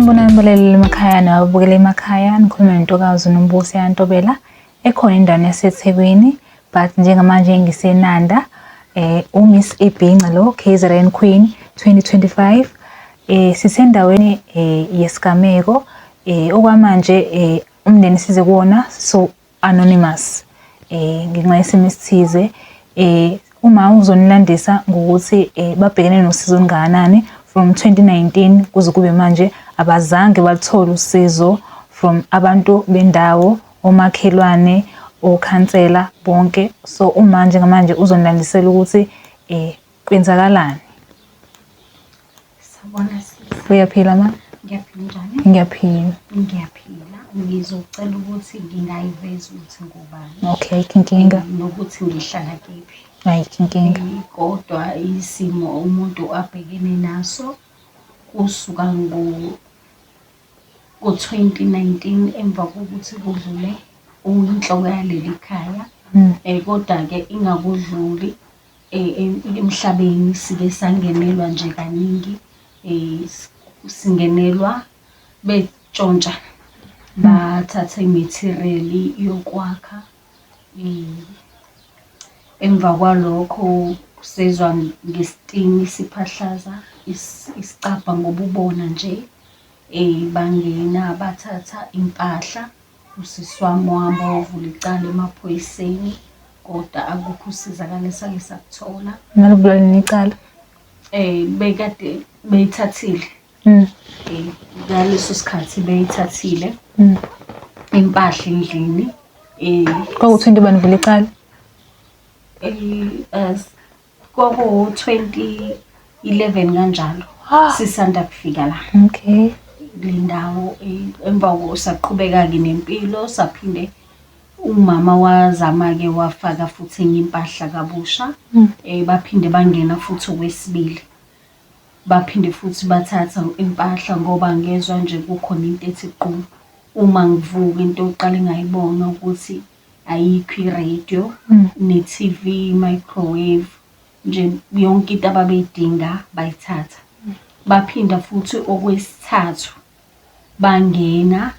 Sanibonani balaleli emakhaya nababukela emakhaya, nikhuluma nentokazi uNombuso yaNtobela ekhona endaweni yaseThekwini but njengamanje ngiseNanda uMiss Ibhinca lo KZN Queen 2025. Sisendaweni yesigameko. Okwamanje umndeni size kuwona so anonymous ngenxa yesimo esithize. Uma uzonilandisa ngokuthi babhekene nosizo olungakanani from 2019 kuze kube manje, abazange baluthole usizo from abantu bendawo, omakhelwane, okhansela bonke. So uma njengamanje uzonilandisela ukuthi kwenzakalani. Sawubona sisi. Uyaphila ma? Ngiyaphila, njani? Ngiyaphila. Ngiyaphila. Ngizocela ukuthi ngingayivezi ukuthi ngubani. Okay, ayikho inkinga. Nokuthi ngihlala kephi. Ayikho inkinga. Kodwa isimo umuntu abhekene naso kusuka ngo ngo-2019 emva kokuthi kudlule uyinhloko yaleli khaya. Kodwa-ke ingakudluli emhlabeni sike sangenelwa nje kaningi, singenelwa betshontsha, bathatha i-material yokwakha. Emva kwalokho sezwa ngesitini siphahlaza isicabha ngoba ubona nje, bangena bathatha impahla. Usisi wami wahamba wayovula icala emaphoyiseni kodwa akukho usizakalo esake sakuthola. Nalivula nini icala? Bekade beyithathile. Ngaleso sikhathi beyithathile impahla endlini. Kwaku-twenty bani uvula icala? Kwaku-2011 kanjalo. Sisanda kufika la. Kule ndawo, emva saqhubeka-ke nempilo, saphinde umama wazama-ke wafaka futhi enye impahla kabusha. Baphinde bangena futhi okwesibili. Baphinde futhi bathatha impahla ngoba ngezwa nje kukhona into ethi qu. Uma ngivuka into yokuqala engayibona ukuthi ayikho i-radio ne-TV, microwave, nje yonke into ababeyidinga bayithatha. Baphinda futhi okwesithathu bangena,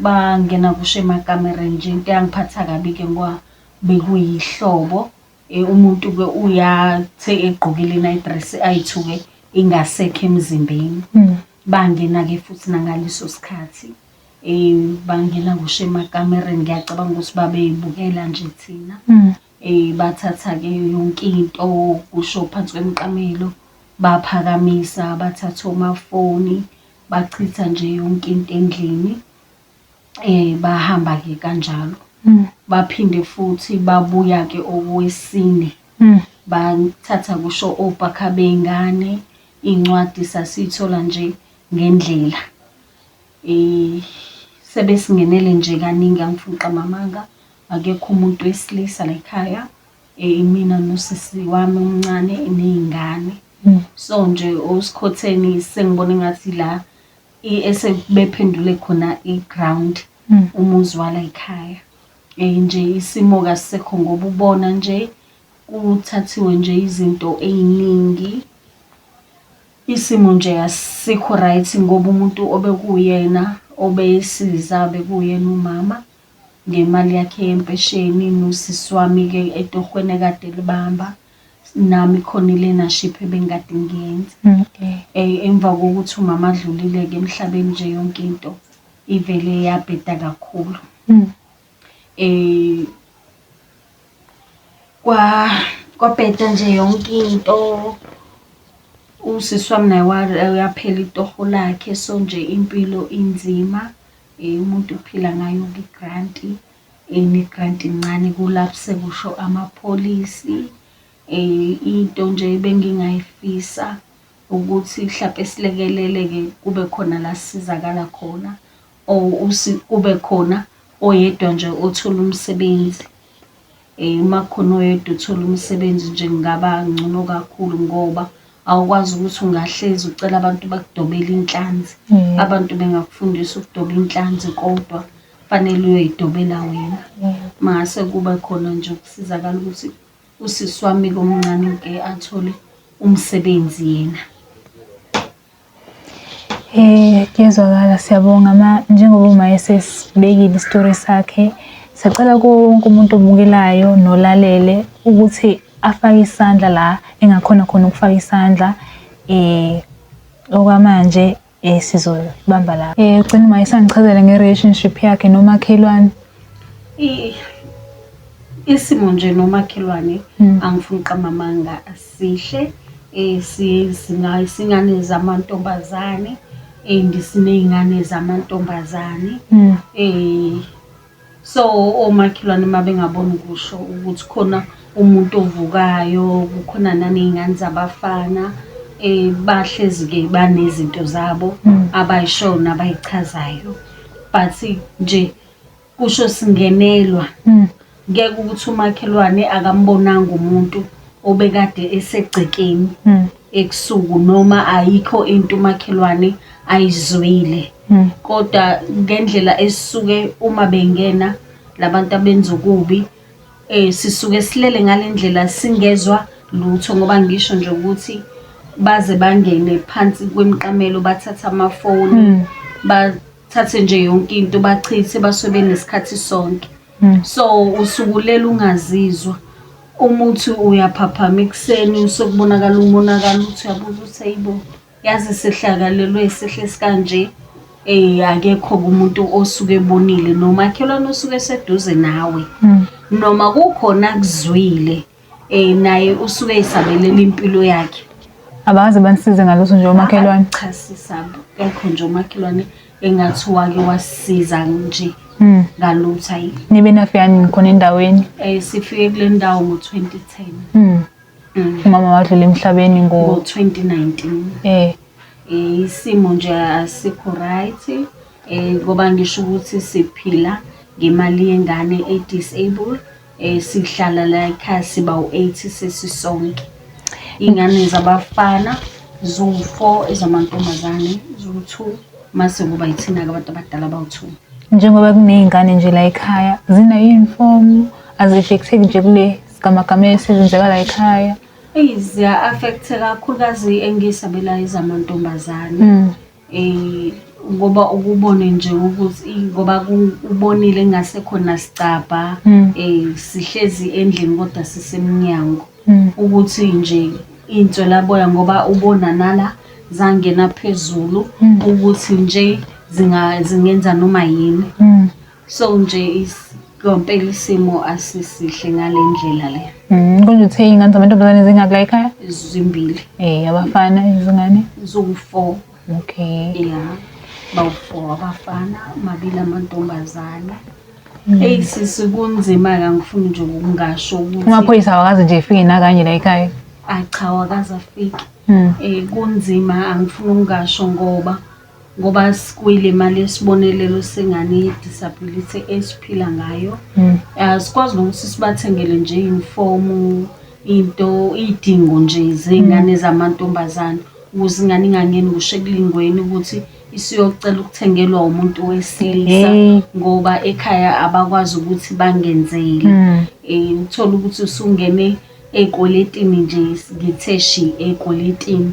bangena kusho emakamereni nje. Into eyangiphatha kabi-ke ngoba bekuyihlobo, umuntu-ke uyathe egqokile i-night dress ayithuke ingasekho emzimbeni. Bangena-ke futhi nangaleso sikhathi, bangena kusho emakamereni, ngiyacabanga ukuthi babey'bukela nje thina. Bathatha-ke yonke into kusho phansi kwemiqamelo, baphakamisa, bathatha omafoni, bachitha nje yonke into endlini. Bahamba-ke kanjalo. Baphinde futhi babuya-ke okwesine. Bathatha kusho opakha bey'ngane, iy'ncwadi sasiy'thola nje ngendlela. Sebesingenele nje kaningi, angifuni ukuqamba amanga. Akekho umuntu wesilisa la ekhaya, imina nosisi wami omncane ney'ngane. So nje osikhotheni sengibona engathi la esebephendule khona i-ground, umuzi wala ekhaya. Nje isimo kasisekho ngoba ubona nje kuthathiwe nje izinto ey'ningi. Isimo nje asikho right ngoba umuntu obekuwuyena obesiza bekuyena umama ngemali yakhe yempesheni, nosisi wami-ke etohweni ekade elibamba, nami khona i-learnership ebengikade ngiyenza. Emva kokuthi umama adlulile-ke emhlabeni nje yonke into ivele yabheda kakhulu. Kwabheda nje yonke into. Usisi wami naye waphela itoho lakhe, so nje impilo inzima. Umuntu uphila ngayo-ke igranti, negranti incane kulapse kusho amapholisi. Into nje ebengingayifisa ukuthi hlampe silekelele-ke kube khona la sisizakala khona or kube khona oyedwa nje othola umsebenzi. Uma kukhona oyedwa othola umsebenzi nje kungaba ngcono kakhulu ngoba awukwazi ukuthi ungahlezi ucela abantu bakudobele inhlanzi. Abantu bengakufundisa ukudoba inhlanzi kodwa fanele uyoyidobela wena. Mangase kube khona nje ukusizakala ukuthi usisi wami-ke omncane-ke athole umsebenzi yena. Kuyezwakala, siyabonga ma, njengoba uma esesibekile isitori sakhe, siyacela kuwo wonke umuntu obukelayo nolalele ukuthi afake isandla la engakhona khona ukufaka isandla. Okwamanje sizobamba la. Ugcina uma esangichazela nge-relationship yakhe nomakhelwane. Isimo nje nomakhelwane, angifuni ukuqamba amanga, asihle. Singane zamantombazane and siney'ngane zamantombazane. So omakhelwane uma bengabona ukusho ukuthi khona umuntu ovukayo, kukhona naney'ngane zabafana, bahlezi-ke banezinto zabo abay'shoyo nabay'chazayo. But nje kusho singenelwa. Ngeke ukuthi umakhelwane akambonanga umuntu obekade esegcekeni ebusuku, noma ayikho into umakhelwane ayizwile. Kodwa ngendlela esisuke uma bengena labantu abenza okubi, sisuke silele ngale ndlela singezwa lutho, ngoba ngisho nje ukuthi baze bangene phansi kwemiqamelo, bathathe amafoni, bathathe nje yonke into, bachithe, basuke benesikhathi sonke. So usukulela ungazizwa, uma uthi uyaphaphama ekuseni sekubonakala umonakalo, uthi uyabuza uthi hayibo, yazi sehlakalelwe isihle esikanje. Akekho umuntu osuke ebonile, nomakhelwane osuke eseduze nawe, noma kukhona akuzwile, naye usuke eyisabelela impilo yakhe. Abakaze banisize ngalutho nje omakhelwane? Cha sisabo, akekho nje umakhelwane engathi wake wasisiza nje ngalutho, ayi. Nibe nafika nini khona endaweni? Sifike kule ndawo ngo-2010. Umama wadlula emhlabeni ngo-2019. Isimo nje asikho right, ngoba ngisho ukuthi siphila ngemali yengane e-disable. Sihlala la ekhaya siba u-8 sesisonke. Iy'ngane zabafana ziwu-4, ezamantombazane ziwu-2, mase kuba yithina-ke abantu abadala abawu-2. Njengoba kuney'ngane nje la ekhaya, zinayo i-uniform, azi-affect-eki nje kule sigamagama esenzeka la ekhaya? Eyi, ziya-affect-a kakhulukazi engiyisabelayo ezamantombazane. Ngoba ukubone nje ukuthi ngoba ubonile engasekhona sicabha, sihlezi endlini kodwa sisemnyango, ukuthi nje inswelaboya, ngoba ubona nala zangena phezulu ukuthi nje zingenza noma yini. So nje ngompela isimo asisihle ngale ndlela le. Konje uthe iy'ngane zamantombazane zingaki la ekhaya? Zimbili. Abafana izingane? Ziwu-4. Okay. Yeah. Bawu-4 abafana, mabili amantombazane. Eyi sisi, kunzima-ke, angifuni nje ukungasho ukuthi Amaphoyisa awakaze nje efike nakanye la ekhaya? Ayi cha, awakaze afike. Kunzima, angifuni ukungasho ngoba sikwile imali yesibonelelo sengane ye-disability esiphila ngayo. Asikwazi nokuthi sibathengele nje i-uniform, into iy'dingo nje zey'ngane zamantombazane, ukuze ingane ingangeni ngisho ekulingweni ukuthi isiyocela ukuthengelwa umuntu wesilisa, ngoba ekhaya abakwazi ukuthi bangenzele. Uthole ukuthi usungene ey'kweletini nje, ngithe shi ey'kweletini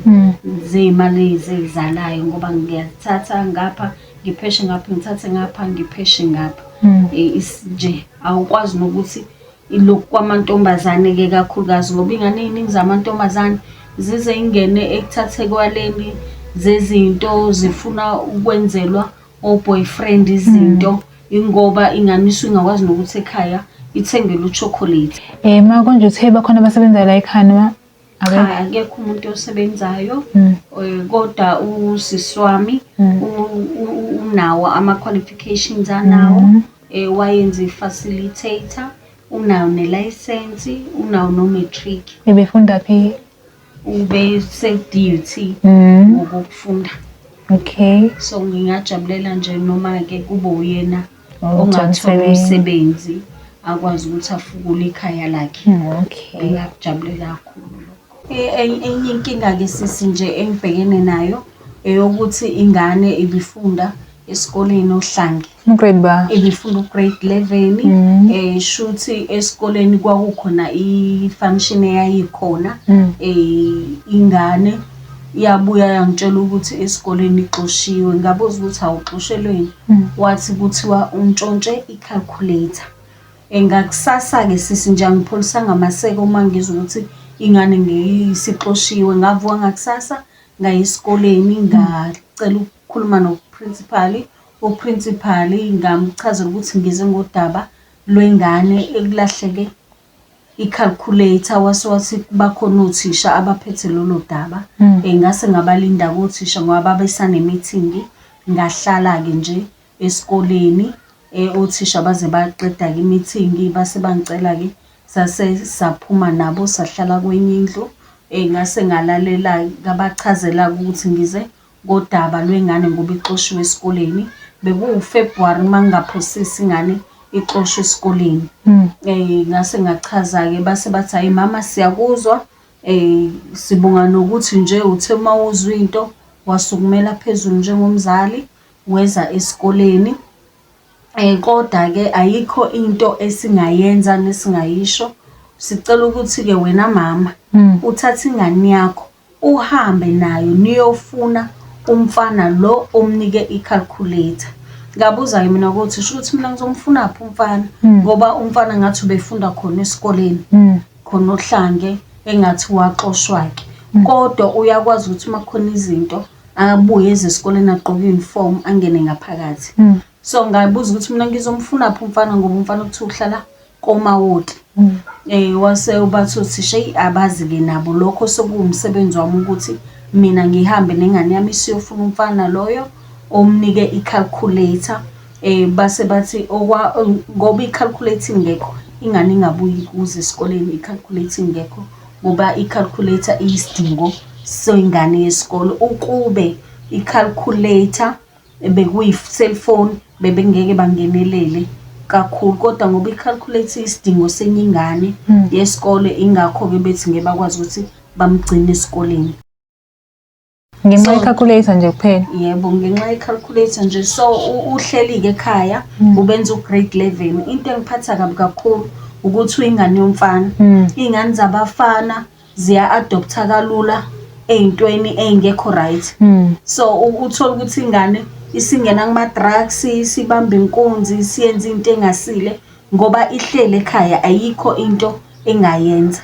zey'mali eziy'zalayo, ngoba ngiyathatha ngapha ngipheshe ngapha, ngithathe ngapha ngipheshe ngapha. Nje awukwazi nokuthi lokhu kwamantombazane-ke kakhulukazi, ngoba iy'ngane ey'ningi zamantombazane zize ingene ekuthathekwaleni zezinto, zifuna ukwenzelwa o-boyfriend izinto, ingoba ingane isuke ingakwazi nokuthi ekhaya ithengele u-chocolate. Ma konje uthe bakhona abasebenzayo la ekhaya noma? Cha, akekho umuntu osebenzayo, kodwa usisi wami unawo ama-qualifications anawo, wayenza i-facilitator, unayo ne-license, unawo no-matric. Ebefunda phi? Ube se-DUT ngokufunda. Okay. So ngingajabulela nje noma-ke kube uyena ongathola umsebenzi, akwazi ukuthi afukule ikhaya lakhe. Okay. Ngingakujabulela kakhulu lokho. Enye inkinga-ke sisi nje engibhekene nayo eyokuthi ingane ibifunda esikoleni oHlange. Grade ba? Ibifunda u-grade 11. Shuthi esikoleni kwakukhona i-function eyayikhona. Ingane Yabuya yangitshela ukuthi esikoleni ixoshiwe. Ngabuza ukuthi awuxoshelweni? Wathi kuthiwa untshontshe i-calculator. Ngakusasa-ke sisi nje angipholisanga maseko uma ngizwa ukuthi ingane ngisixoshiwe. Ngavuka ngakusasa ngaya esikoleni ngacela ukukhuluma noprinsipali. Uprinsipali ngamchazela ukuthi ngize ngodaba lwengane ekulahleke i-calculator wase wathi bakhona othisha abaphethe lolo daba. Ngase ngabalinda-ke othisha ngoba babesane-meeting. Ngahlala-ke nje esikoleni othisha baze baqeda-ke i-meeting base bangicela-ke sase saphuma nabo sahlala kwenye indlu. Ngase ngalalela ngabachazela-ke ukuthi ngize ngodaba lwengane ngoba ixoshiwe esikoleni. BekuwuFebruary uma ngingaphosisi ingane ixoshwe esikoleni. Ngase ngachaza-ke base bathi hhayi mama siyakuzwa sibonga nokuthi nje uthe uma uzwa into wasukumela phezulu njengomzali weza esikoleni. Kodwa-ke ayikho into esingayenza nesingayisho. Sicela ukuthi-ke wena mama uthathe ingane yakho uhambe nayo niyofuna umfana lo omnike i-calculator. Ngabuza-ke mina ukuthi sho ukuthi mina ngizomfunaphi umfana ngoba umfana ngathi ubefunda khona esikoleni khona oHlange engathi waxoshwa-ke. Kodwa uyakwazi ukuthi uma kukhona izinto abuye eze esikoleni agqoke i-uniform angene ngaphakathi. So ngabuza ukuthi mina ngizomfunaphi umfana ngoba umfana kuthiwa uhlala komawoti. Wase ubathi uthisha eyi abazi-ke nabo lokho sekuwumsebenzi wami ukuthi mina ngihambe nengane yami siyofuna umfana loyo omnike i-calculator. Base bathi ngoba i-calculator ingekho ingane ingabuyi kuze esikoleni i-calculator ingekho ngoba i-calculator iyisidingo sengane yesikole. Ukube i-calculator bekuyi-cellphone bebengeke bangenelele kakhulu kodwa ngoba i-calculator isidingo senye ingane yesikole ingakho-ke bethi ngeke bakwazi ukuthi bamgcine esikoleni. Ngenxa ye-calculator nje kuphela? Yebo, ngenxa ye-calculator nje. So uhleli-ke ekhaya ubenza u-grade 11. Into engiphatha kabi kakhulu ukuthi uyingane yomfana. Iy'ngane zabafana ziya-adoptha kalula ey'ntweni ey'ngekho right. So uthole ukuthi ingane isingena kuma-drugs, isibamba inkunzi, isiyenza into engasile ngoba ihleli ekhaya ayikho into engayenza.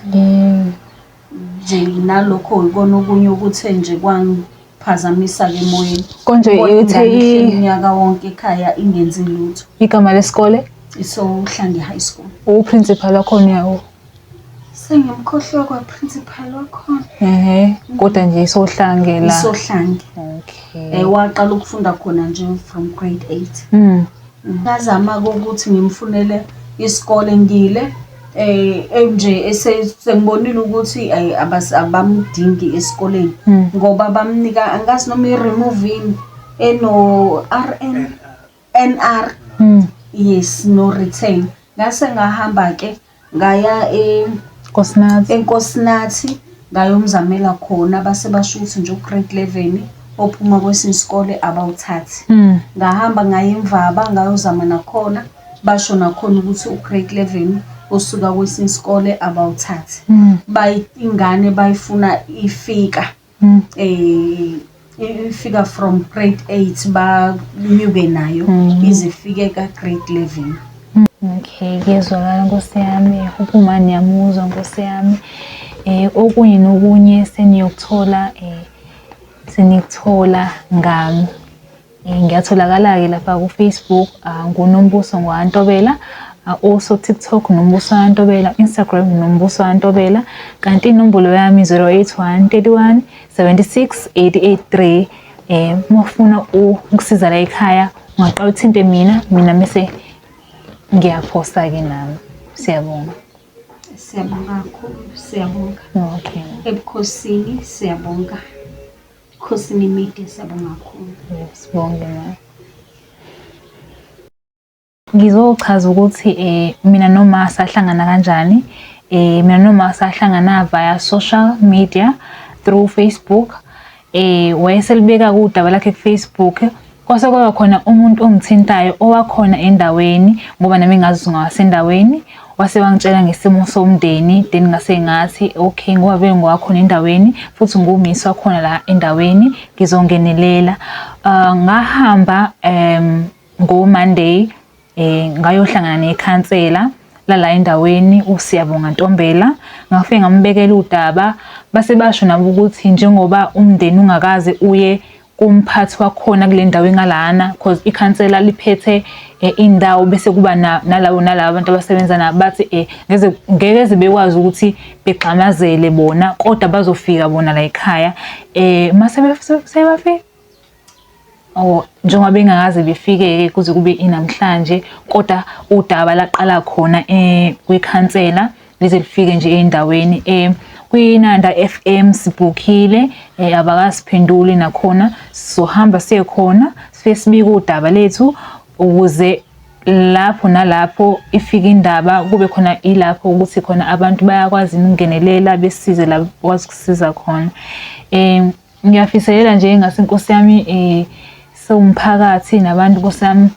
Nje nalokho ikona okunye okuthe nje kwangiphazamisa-ke emoyeni. Konje Ubona uthe ingane ihleli unyaka wonke ekhaya ingenzi lutho. Igama lesikole? IsoHlange High School. Uprincipal wakhona uyawo? Sengimkhohlwe kwa-principal wakhona. Ehhe, kodwa nje isoHlange la. IsoHlange. Okay. Waqala ukufunda khona nje from grade 8. Ngazama-ke ukuthi ngimfunele isikole ngile nje sengibonile ukuthi abamdingi esikoleni ngoba bamnika angazi noma i-removing eno-R N N R yes, no retain. Ngase ngahamba-ke ngaya Nkosinathi. eNkosinathi ngayomzamela khona base basho ukuthi nje u-grade 11 ophuma kwesinye isikole abawuthathi. Ngahamba ngaya eMvaba ngayozama nakhona basho nakhona ukuthi u-grade 11 osuka kwesinye isikole abawuthathi. Ingane bayifuna ifika ifika from grade 8 banyuke nayo ize ifike ka grade 11. Okay, kuyezwakala Nkosi yami, uphuma niyamuzwa Nkosi yami. Okunye nokunye seniyokuthola senikuthola ngami. Ngiyatholakala-ke lapha ku-Facebook nguNombuso ngwaNtobela, also TikTok Nombuso kaNtobela, Instagram Nombuso kaNtobela, kanti inombolo yami 081 31 76 883. Uma ufuna ukusiza la ekhaya ungaqala uthinte mina, mina mese ngiyaphosa-ke nami. Siyabonga. Siyabonga kakhulu, siyabonga. Okay. Ebukhosini siyabonga. Ebukhosini Media siyabonga kakhulu. Sibonge ma. Ngizochaza ukuthi mina noma sahlangana kanjani. Mina noma sahlangana via social media through Facebook. Wayeselibeka udaba lakhe ku Facebook. Kwase kwaba khona umuntu ongithintayo owakhona endaweni ngoba nami ngazi ngasendaweni wase wangitshela ngesimo somndeni then ngase ngathi okay ngoba vele ngowakhona endaweni futhi ngumisi wakhona la endaweni ngizongenelela. Ngahamba ngo-Monday ngayohlangana nekhansela lala endaweni uSiyabonga Ntombela ngafike ngambekela udaba base basho nabo ukuthi njengoba umndeni ungakaze uye kumphathi wakhona kule ndawo engalana cause ikhansela liphethe indawo bese kuba nalabo nalabo abantu abasebenza nabo bathi ngeze ngeke ze bekwazi ukuthi begxamazele bona kodwa bazofika bona la ekhaya mase sebafika oh njengoba bengakaze befike-ke kuze kube inamhlanje kodwa udaba laqala khona kwikhansela lize lifike nje endaweni kwiNanda FM sibhukhile abakasiphenduli nakhona sizohamba siye khona sifike sibike udaba lethu ukuze lapho nalapho ifike indaba kube khona ilapho ukuthi khona abantu bayakwazi ukungenelela besize la bakwazi ukusiza khona. Ngiyafiselela nje engase Nkosi yami siwumphakathi nabantu Nkosi yami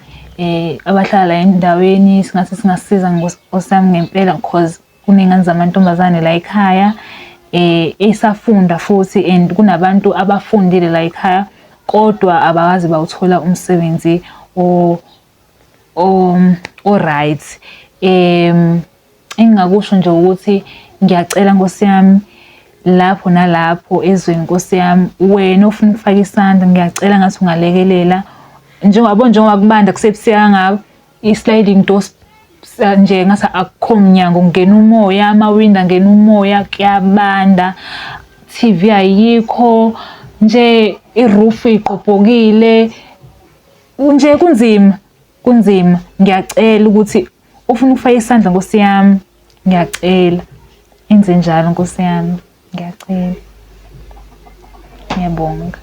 abahlala la endaweni singase singasiza Nkosi yami ngempela cause kuney'ngane zamantombazane la ekhaya esafunda futhi and kunabantu abafundile la ekhaya kodwa abakaze bawuthola umsebenzi o-right. Engingakusho nje ukuthi ngiyacela Nkosi yami lapho nalapho ezweni Nkosi yami wena ofuna ukufaka isandla ngiyacela ngathi ungalekelela njengoba njengoba kubanda kusebusika kangaka i-sliding door nje ngathi akukho mnyango kungena umoya amawindi angena umoya kuyabanda TV ayikho nje i-roof iqobhokile nje kunzima kunzima. Ngiyacela ukuthi ufuna ukufaka isandla Nkosi yami ngiyacela enze njalo Nkosi yami ngiyacela ngiyabonga.